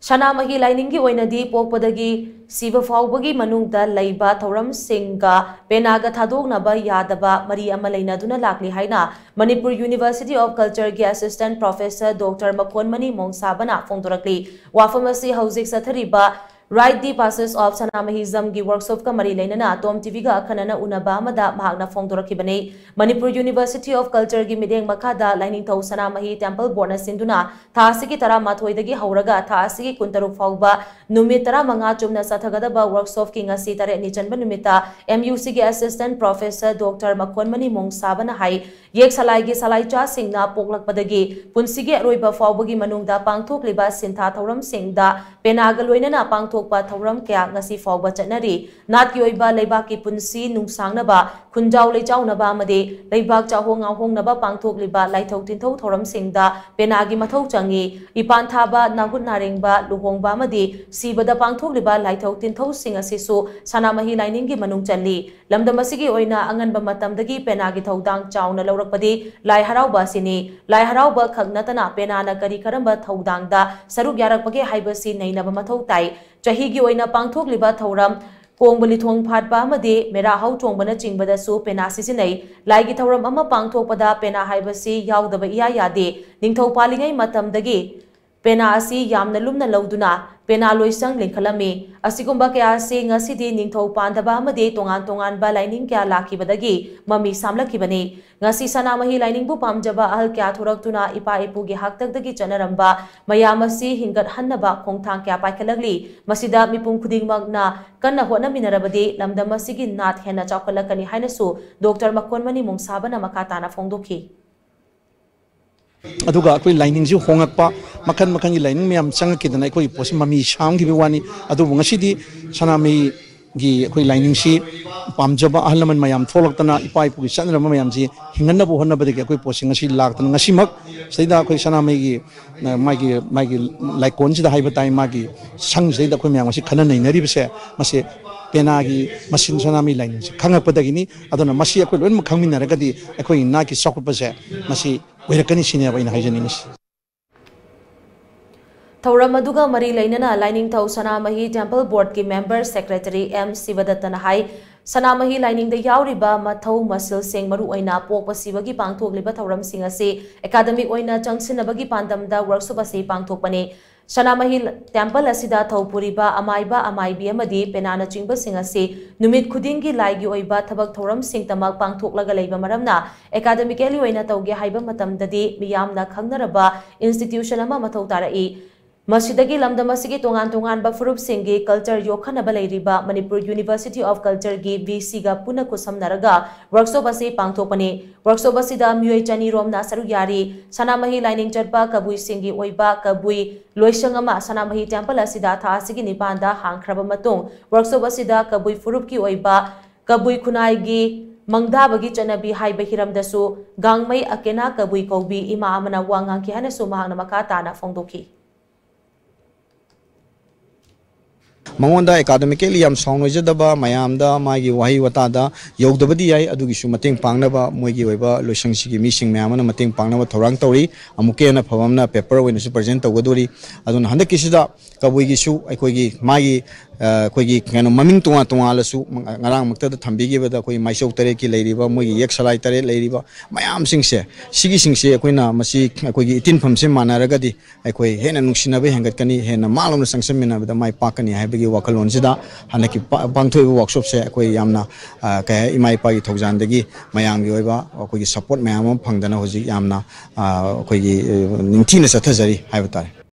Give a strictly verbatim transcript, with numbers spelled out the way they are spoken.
ꯁꯅꯥꯃꯍꯤ ꯂꯥꯏꯅꯤꯡꯒꯤ ꯑꯣꯏꯅꯗꯤ ꯄꯣꯛꯄꯗꯒꯤ ꯁꯤꯕ ꯐꯥꯎꯕꯒꯤ ꯃꯅꯨꯡꯗ ꯂꯩꯕ ꯊꯧꯔꯝꯁꯤꯡꯒ ꯄꯦꯅꯥꯒ ꯊꯥꯗꯣꯛꯅꯕ ꯌꯥꯗꯕ ꯃꯔꯤ ꯑꯃ ꯂꯩꯅꯗꯨꯅ ꯂꯥꯛꯂꯤ ꯍꯥꯏꯅ ꯃꯅꯤꯄꯨꯔ University of Culture ꯒꯤ Assistant Professor Doctor ꯃꯈꯣꯟꯃꯅꯤ ꯃꯣꯡꯁꯥꯕꯅ ꯐꯣꯡꯗꯣꯔꯛꯂꯤ꯫ ꯋꯥꯐꯝ ꯑꯁꯤ ꯍꯧꯖꯤꯛ ꯆꯠꯊꯔꯤꯕ Rite the Passage of Sanamahism ꯒꯤ workshop ꯀ ꯃꯔꯤ ꯂꯩꯅꯅ ꯇꯣꯝ ꯇꯤꯚꯤꯒ ꯑꯈꯟꯅꯅ ꯎꯅꯕ ꯑꯃꯗ ꯃꯍꯥꯛꯅ ꯐꯣꯡꯗꯣꯔꯛꯈꯤꯕꯅꯤ꯫ ꯃꯅꯤꯄꯨꯔ University of Culture ꯒꯤ ꯃꯤꯠꯌꯦꯡ ꯃꯈꯥꯗ ꯂꯥꯏꯅꯤꯡꯊꯧ ꯁꯅꯥꯃꯍꯤ Temple Board ꯅ ꯁꯤꯟꯗꯨꯅ ꯊꯥ ꯑꯁꯤꯒꯤ ꯇꯔꯥꯃꯥꯊꯣꯏꯗꯒꯤ ꯍꯧꯔꯒ ꯊꯥ ꯑꯁꯤꯒꯤ ꯀꯨꯟꯇꯔꯨꯛ ꯐꯥꯎꯕ ꯅꯨꯃꯤꯠ ꯇꯔꯥꯃꯉꯥ ꯆꯨꯝꯅ ꯆꯠꯊꯒꯗꯕ workshop ꯀꯤ ꯉꯁꯤ ꯇꯔꯦꯠꯅꯤ ꯆꯟꯕ ꯅꯨꯃꯤꯠꯇ M U C ꯒꯤ Assistant Professor Doctor ꯃꯈꯣꯟꯃꯅꯤ ꯃꯣꯡꯁꯥꯕꯅ ꯍꯥꯏ, ꯌꯦꯛ ꯁꯂꯥꯏꯒꯤ ꯁꯂꯥꯏꯆꯥꯁꯤꯡꯅ ꯄꯣꯛꯂꯛꯄꯗꯒꯤ ꯄꯨꯟꯁꯤꯒꯤ ꯑꯔꯣꯏꯕ ꯐꯥꯎꯕꯒꯤ ꯃꯅꯨꯡꯗ ꯄꯥꯡꯊꯣꯛꯂꯤꯕ ꯁꯤꯟꯊꯥ ꯊꯧꯔꯝꯁꯤꯡꯗ ꯄꯦꯅꯥꯒ ꯂꯣꯏꯅꯅ ꯄꯥꯡꯊꯣꯛꯄ ꯊꯧꯔꯝ ꯀꯌꯥ ꯉꯁꯤ ꯐꯥꯎꯕ ꯆꯠꯅꯔꯤ꯫ ꯅꯥꯠꯀꯤ ꯑꯣꯏꯕ ꯂꯩꯕꯥꯛꯀꯤ ꯄꯨꯟꯁꯤ ꯅꯨꯡꯁꯥꯡꯅꯕ, ꯈꯨꯟꯖꯥꯎ ꯂꯩꯆꯥꯎꯅꯕ ꯑꯃꯗꯤ ꯂꯩꯕꯥꯛ ꯆꯥꯍꯣꯡ ꯉꯥꯍꯣꯡꯅꯕ ꯄꯥꯡꯊꯣꯛꯂꯤꯕ ꯂꯥꯏꯊꯧ ꯇꯤꯟꯊꯧ ꯊꯧꯔꯝꯁꯤꯡꯗ ꯄꯦꯅꯥꯒꯤ ꯃꯊꯧ ꯆꯪꯏ꯫ ꯏꯄꯥꯟ ꯊꯥꯕ, ꯅꯥꯍꯨꯠ ꯅꯥꯔꯦꯡꯕ, ꯂꯨꯍꯣꯡꯕ ꯑꯃꯗꯤ ꯁꯤꯕꯗ ꯄꯥꯡꯊꯣꯛꯂꯤꯕ ꯂꯥꯏꯊꯧ ꯇꯤꯟꯊꯧꯁꯤꯡ ꯑꯁꯤꯁꯨ ꯁꯅꯥꯃꯍꯤ ꯂꯥꯏꯅꯤꯡꯒꯤ ꯃꯅꯨꯡ ꯆꯜꯂꯤ꯫ ꯂꯝꯗꯝ ꯑꯁꯤꯒꯤ ꯑꯣꯏꯅ ꯑꯉꯟꯕ ꯃꯇꯝꯗꯒꯤ ꯄꯦꯅꯥꯒꯤ ꯊꯧꯗꯥꯡ ꯆꯥꯎꯅ ꯂꯧꯔꯛꯄꯗꯤ ꯂꯥꯏ ꯍꯔꯥꯎꯕ ꯑꯁꯤꯅꯤ꯫ ꯂꯥꯏ ꯍꯔꯥꯎꯕ ꯈꯛ ꯅꯠꯇꯅ ꯄꯦꯅꯥꯅ ꯀꯔꯤ ꯀꯔꯝꯕ ꯊꯧꯗꯥꯡꯗ ꯁꯔꯨꯛ ꯌꯥꯔꯛꯄꯒꯦ ꯍꯥꯏꯕꯁꯤ ꯅꯩꯅꯕ ꯃꯊꯧ ꯇꯥꯏ꯫ ꯆꯍꯤꯒꯤ ꯑꯣꯏꯅ ꯄꯥꯡꯊꯣꯛꯂꯤꯕ ꯊꯧꯔꯝ, ꯀꯣꯡꯕ ꯂꯤꯊꯣꯡ ꯐꯥꯠꯄ ꯑꯃꯗꯤ ꯃꯦꯔꯥ ꯍꯧ ꯆꯣꯡꯕꯅꯆꯤꯡꯕꯗꯁꯨ ꯄꯦꯅꯥ ꯁꯤꯖꯤꯟꯅꯩ꯫ ꯂꯥꯏꯒꯤ ꯊꯧꯔꯝ ꯑꯃ ꯄꯥꯡꯊꯣꯛꯄꯗ ꯄꯦꯅꯥ ꯍꯥꯏꯕꯁꯤ ꯌꯥꯎꯗꯕ ꯏꯌꯥ ꯌꯥꯗꯦ꯫ ꯅꯤꯡꯊꯧ ꯄꯥꯜꯂꯤꯉꯩ ꯃꯇꯝꯗꯒꯤ ꯄꯦꯅꯥ ꯑꯁꯤ ꯌꯥꯝꯅ ꯂꯨꯝꯅ ꯂꯧꯗꯨꯅ ꯄꯦꯅꯥ ꯂꯣꯏꯁꯪ ꯂꯤꯡꯈꯠꯂꯝꯃꯤ꯫ ꯑꯁꯤꯒꯨꯝꯕ ꯀꯌꯥ ꯑꯁꯤ ꯉꯁꯤꯗꯤ ꯅꯤꯡꯊꯧ ꯄꯥꯟꯗꯕ ꯑꯃꯗꯤ ꯇꯣꯉꯥꯟ ꯇꯣꯉꯥꯟꯕ ꯂꯥꯏꯅꯤꯡ ꯀꯌꯥ ꯂꯥꯛꯈꯤꯕꯗꯒꯤ ꯃꯃꯤ ꯁꯥꯝꯂꯛꯈꯤꯕꯅꯤ꯫ ꯉꯁꯤ ꯁꯅꯥꯃꯍꯤ ꯂꯥꯏꯅꯤꯡꯕꯨ ꯄꯥꯝꯖꯕ ꯑꯍꯜ ꯀꯌꯥ ꯊꯣꯔꯛꯇꯨꯅ ꯏꯄꯥ ꯏꯄꯨꯒꯤ ꯍꯥꯛꯇꯛꯇꯒꯤ ꯆꯠꯅꯔꯝꯕ ꯃꯌꯥꯝ ꯑꯁꯤ ꯍꯤꯡꯒꯠꯍꯟꯅꯕ ꯈꯣꯡꯊꯥꯡ ꯀꯌꯥ ꯄꯥꯏꯈꯠꯂꯛꯂꯤ꯫ ꯃꯁꯤꯗ ꯃꯤꯄꯨꯝ ꯈꯨꯗꯤꯡꯃꯛꯅ ꯀꯟꯅ ꯍꯣꯠꯅꯃꯤꯟꯅꯔꯕꯗꯤ ꯂꯝꯗꯝ ꯑꯁꯤꯒꯤ ꯅꯥꯠ ꯍꯦꯟꯅ ꯆꯥꯎꯈꯠꯂꯛꯀꯅꯤ ꯍꯥꯏꯅꯁꯨ ꯗꯣꯛꯇꯔ ꯃꯈꯣꯟꯃꯅꯤ ꯃꯣꯡꯁꯥꯕꯅ ꯃꯈꯥ ꯇꯥꯅ ꯐꯣꯡꯗꯣꯛꯈꯤ꯫ ꯑꯗꯨꯒ ꯑꯩꯈꯣꯏ ꯂꯥꯏꯅꯤꯡꯁꯤ ꯍꯣꯡꯉꯛꯄ, ꯃꯈꯜ ꯃꯈꯜꯒꯤ ꯂꯥꯏꯅꯤꯡ ꯃꯌꯥꯝ ꯆꯪꯉꯛꯈꯤꯗꯅ ꯑꯩꯈꯣꯏꯒꯤ ꯄꯣꯠꯁꯤ ꯃꯃꯤ ꯁꯥꯝꯈꯤꯕꯒꯤ ꯋꯥꯅꯤ꯫ ꯑꯗꯨꯕꯨ ꯉꯁꯤꯗꯤ ꯁꯅꯥꯃꯍꯤꯒꯤ ꯑꯩꯈꯣꯏ ꯂꯥꯏꯅꯤꯡꯁꯤ ꯄꯥꯝꯖꯕ ꯑꯍꯜ ꯂꯃꯟ ꯃꯌꯥꯝ ꯊꯣꯛꯂꯛꯇꯅ ꯏꯄꯥ ꯏꯄꯨꯒꯤ ꯆꯠꯅꯔꯝꯕ ꯃꯌꯥꯝꯁꯤ ꯍꯤꯡꯍꯟꯅꯕ ꯍꯣꯠꯅꯕꯗꯒꯤ ꯑꯩꯈꯣꯏ ꯄꯣꯠꯁꯤ ꯉꯁꯤ ꯂꯥꯛꯇꯅ ꯉꯁꯤꯃꯛ ꯁꯤꯗꯩꯗ ꯑꯩꯈꯣꯏ ꯁꯅꯥꯃꯍꯤꯒꯤ, ꯑ, ꯃꯥꯒꯤ, ꯃꯥꯒꯤ ꯂꯥꯏꯀꯣꯟꯁꯤꯗ ꯍꯥꯏꯕ ꯇꯥꯏ, ꯃꯥꯒꯤ ꯁꯪꯁꯤꯗꯩꯗ ꯑꯩꯈꯣꯏ ꯃꯌꯥꯝ ꯉꯁꯤ ꯈꯟꯅ ꯅꯩꯅꯔꯤꯕꯁꯦ, ꯃꯁꯤ ꯄꯦꯅꯥꯒꯤ ꯃꯁꯤꯡ ꯁꯅꯥꯃꯍꯤ ꯂꯥꯏꯅꯤꯡꯁꯤ ꯈꯪꯉꯛꯄꯗꯒꯤꯅꯤ꯫ ꯑꯗꯨꯅ ꯃꯁꯤ ꯑꯩꯈꯣꯏ ꯂꯣꯏꯅꯃꯛ ꯈꯪꯃꯤꯟꯅꯔꯒꯗꯤ ꯑꯩꯈꯣꯏꯒꯤ ꯅꯥꯠꯀꯤ ꯆꯥꯎꯈꯠꯄꯁꯦ ꯃꯁꯤ ꯑꯣꯏꯔꯛꯀꯅꯤ ꯁꯤꯅꯦꯕ ꯑꯩꯅ ꯍꯥꯏꯖꯅꯤꯡꯉꯤꯁꯤ꯫ ꯊꯧꯔꯝ ꯑꯗꯨꯒ ꯃꯔꯤ ꯂꯩꯅꯅ ꯂꯥꯏꯅꯤꯡꯊꯧ ꯁꯅꯥꯃꯍꯤ ꯇꯦꯝꯄꯜ ꯕꯣꯔꯗꯀꯤ ꯃꯦꯝꯕꯔ ꯁꯦꯀ꯭ꯔꯦꯇꯔꯤ ꯑꯦꯝ ꯁꯤꯕꯗꯠꯇꯅ ꯍꯥꯏ, ꯁꯅꯥꯃꯍꯤ ꯂꯥꯏꯅꯤꯡꯗ ꯌꯥꯎꯔꯤꯕ ꯃꯊꯧ ꯃꯁꯤꯜꯁꯤꯡ, ꯃꯔꯨꯑꯣꯏꯅ ꯄꯣꯛꯄ ꯁꯤꯕꯒꯤ ꯄꯥꯡꯊꯣꯛꯂꯤꯕ ꯊꯧꯔꯝꯁꯤꯡ ꯑꯁꯤ ꯑꯦꯀꯥꯗꯃꯤꯛ ꯑꯣꯏꯅ ꯆꯪꯁꯤꯟꯅꯕꯒꯤ ꯄꯥꯟꯗꯝꯗ ꯋꯥꯔꯛꯁꯣꯞ ꯑꯁꯤ ꯄꯥꯡꯊꯣꯛꯄꯅꯤ꯫ ꯁꯅꯥꯃꯍꯤ ꯇꯦꯝꯄꯜ ꯑꯁꯤꯗ ꯊꯧ ꯄꯨꯔꯤꯕ ꯑꯃꯥꯏꯕ, ꯑꯃꯥꯏꯕꯤ ꯑꯃꯗꯤ ꯄꯦꯅꯥꯅꯆꯤꯡꯕꯁꯤꯡ ꯑꯁꯤ ꯅꯨꯃꯤꯠ ꯈꯨꯗꯤꯡꯒꯤ ꯂꯥꯏꯒꯤ ꯑꯣꯏꯕ ꯊꯕꯛ ꯊꯧꯔꯝꯁꯤꯡꯇꯃꯛ ꯄꯥꯡꯊꯣꯛꯂꯒ ꯂꯩꯕ ꯃꯔꯝꯅ, ꯑꯦꯀꯥꯗꯃꯤꯀꯦꯜꯂꯤ ꯑꯣꯏꯅ ꯇꯧꯒꯦ ꯍꯥꯏꯕ ꯃꯇꯝꯗꯗꯤ ꯃꯤꯌꯥꯝꯅ ꯈꯪꯅꯔꯕ ꯏꯟꯁꯇꯤꯇ꯭ꯌꯨꯁꯟ ꯑꯃ ꯃꯊꯧ ꯇꯥꯔꯛꯏ꯫ ꯃꯁꯤꯗꯒꯤ ꯂꯝꯗꯝ ꯑꯁꯤꯒꯤ ꯇꯣꯉꯥꯟ ꯇꯣꯉꯥꯟꯕ ꯐꯨꯔꯨꯞꯁꯤꯡꯒꯤ ꯀꯜꯆꯔ ꯌꯣꯛꯈꯠꯅꯕ ꯂꯩꯔꯤꯕ ꯃꯅꯤꯄꯨꯔ ꯌꯨꯅꯤꯚꯔꯁꯤꯇꯤ ꯑꯣꯐ ꯀꯜꯆꯔꯒꯤ ꯚꯤ ꯁꯤꯒ ꯄꯨꯟꯅ ꯈꯨꯠꯁꯝꯅꯔꯒ ꯋꯥꯔꯛꯁꯣꯞ ꯑꯁꯤ ꯄꯥꯡꯊꯣꯛꯄꯅꯤ꯫ ꯋꯥꯔꯛꯁꯣꯞ ꯑꯁꯤꯗ ꯃꯤꯑꯣꯏ ꯆꯅꯤ ꯔꯣꯝꯅ ꯁꯔꯨꯛ ꯌꯥꯔꯤ꯫ ꯁꯅꯥꯃꯍꯤ ꯂꯥꯏꯅꯤꯡ ꯆꯠꯄ ꯀꯕꯨꯏꯁꯤꯡꯒꯤ ꯑꯣꯏꯕ ꯀꯕꯨꯏ ꯂꯣꯏꯁꯪ ꯑꯃ ꯁꯅꯥꯃꯍꯤ ꯇꯦꯝꯄꯜ ꯑꯁꯤꯗ ꯊꯥ ꯑꯁꯤꯒꯤ ꯅꯤꯄꯥꯟꯗ ꯍꯥꯡꯈ꯭ꯔꯕ ꯃꯇꯨꯡ, ꯋꯥꯔꯛꯁꯣꯞ ꯑꯁꯤꯗ ꯀꯕꯨꯏ ꯐꯨꯔꯨꯞꯀꯤ ꯑꯣꯏꯕ ꯀꯕꯨꯏ ꯈꯨꯟꯅꯥꯏꯒꯤ ꯃꯪꯗꯥꯕꯒꯤ ꯆꯠꯅꯕꯤ ꯍꯥꯏꯕ ꯍꯤꯔꯝꯗꯁꯨ ꯒꯥꯡꯃꯩ ꯑꯀꯦꯅꯥ ꯀꯕꯨꯏ ꯀꯧꯕꯤ ꯏꯃꯥ ꯑꯃꯅ ꯋꯥ ꯉꯥꯡꯈꯤ ꯍꯥꯏꯅꯁꯨ ꯃꯍꯥꯛꯅ ꯃꯈꯥ ꯇꯥꯅ ꯐꯣꯡꯗꯣꯛꯈꯤ꯫ ꯃꯉꯣꯟꯗ ꯑꯦꯀꯥꯗꯃꯤꯀꯦꯜꯂꯤ ꯌꯥꯝ ꯁꯥꯎꯟ ꯑꯣꯏꯖꯗꯕ, ꯃꯌꯥꯝꯗ ꯃꯥꯒꯤ ꯋꯥꯍꯩ ꯋꯥꯇꯥꯗ ꯌꯧꯗꯕꯗꯤ ꯌꯥꯏ, ꯑꯗꯨꯒꯤꯁꯨ ꯃꯇꯦꯡ ꯄꯥꯡꯅꯕ ꯃꯣꯏꯒꯤ ꯑꯣꯏꯕ ꯂꯣꯏꯁꯪꯁꯤꯒꯤ ꯃꯤꯁꯤꯡ ꯃꯌꯥꯝ ꯑꯃꯅ ꯃꯇꯦꯡ ꯄꯥꯡꯅꯕ ꯊꯧꯔꯥꯡ ꯇꯧꯔꯤ꯫ ꯑꯃꯨꯛꯀ ꯍꯦꯟꯅ ꯐꯕ ꯑꯃꯅ ꯄꯦꯄꯔ ꯑꯣꯏꯅꯁꯨ ꯄ꯭ꯔꯖꯦꯟ ꯇꯧꯒꯗꯣꯔꯤ꯫ ꯑꯗꯨꯅ ꯍꯟꯗꯛꯀꯤꯁꯤꯗ ꯀꯕꯨꯏꯒꯤꯁꯨ ꯑꯩꯈꯣꯏꯒꯤ ꯃꯥꯒꯤ, ꯑ, ꯑꯩꯈꯣꯏꯒꯤ ꯀꯩꯅꯣ ꯃꯃꯤꯡ ꯇꯣꯉꯥꯟ ꯇꯣꯉꯥꯜꯂꯁꯨ, ꯉꯔꯥꯡꯃꯛꯇꯗ ꯊꯝꯕꯤꯈꯤꯕꯗ ꯑꯩꯈꯣꯏ ꯃꯥꯏꯆꯧ ꯇꯔꯦꯠꯀꯤ ꯂꯩꯔꯤꯕ, ꯃꯣꯏꯒꯤ ꯌꯦꯛ ꯁꯂꯥꯏ ꯇꯔꯦꯠ ꯂꯩꯔꯤꯕ ꯃꯌꯥꯝꯁꯤꯡꯁꯦ, ꯁꯤꯒꯤꯁꯤꯡꯁꯦ ꯑꯩꯈꯣꯏꯅ ꯃꯁꯤ ꯑꯩꯈꯣꯏꯒꯤ ꯏꯇꯤꯟꯐꯝꯁꯦ ꯃꯥꯟꯅꯔꯒꯗꯤ ꯑꯩꯈꯣꯏ ꯍꯦꯟꯅ ꯅꯨꯡꯁꯤꯅꯕ ꯍꯦꯟꯒꯠꯀꯅꯤ, ꯍꯦꯟꯅ ꯃꯥꯡꯂꯣꯝꯗ ꯆꯪꯁꯤꯟꯃꯤꯟꯅꯕꯗ ꯃꯥꯏ ꯄꯥꯛꯀꯅꯤ ꯍꯥꯏꯕꯒꯤ ꯋꯥꯈꯜꯂꯣꯟꯁꯤꯗ ꯍꯟꯗꯛꯀꯤ ꯄꯥ-, ꯄꯥꯡꯊꯣꯛꯏꯕ ꯋꯥꯔꯛꯁꯣꯞꯁꯦ ꯑꯩꯈꯣꯏ ꯌꯥꯝꯅ, ꯑ, ꯀꯩ ꯍꯥꯏ, ꯏꯃꯥ ꯏꯄꯥꯒꯤ ꯊꯧꯖꯥꯟꯗꯒꯤ ꯃꯌꯥꯝꯒꯤ ꯑꯣꯏꯕ ꯑꯩꯈꯣꯏꯒꯤ ꯁꯄꯣꯔꯠ ꯃꯌꯥꯝ ꯑꯃ ꯐꯪꯗꯅ ꯍꯧꯖꯤꯛ ꯌꯥꯝꯅ, ꯑ, ꯑꯩꯈꯣꯏꯒꯤ, ꯑ, ꯅꯤꯡꯊꯤꯅ ꯆꯠꯊꯖꯔꯤ ꯍꯥꯏꯕ ꯇꯥꯔꯦ꯫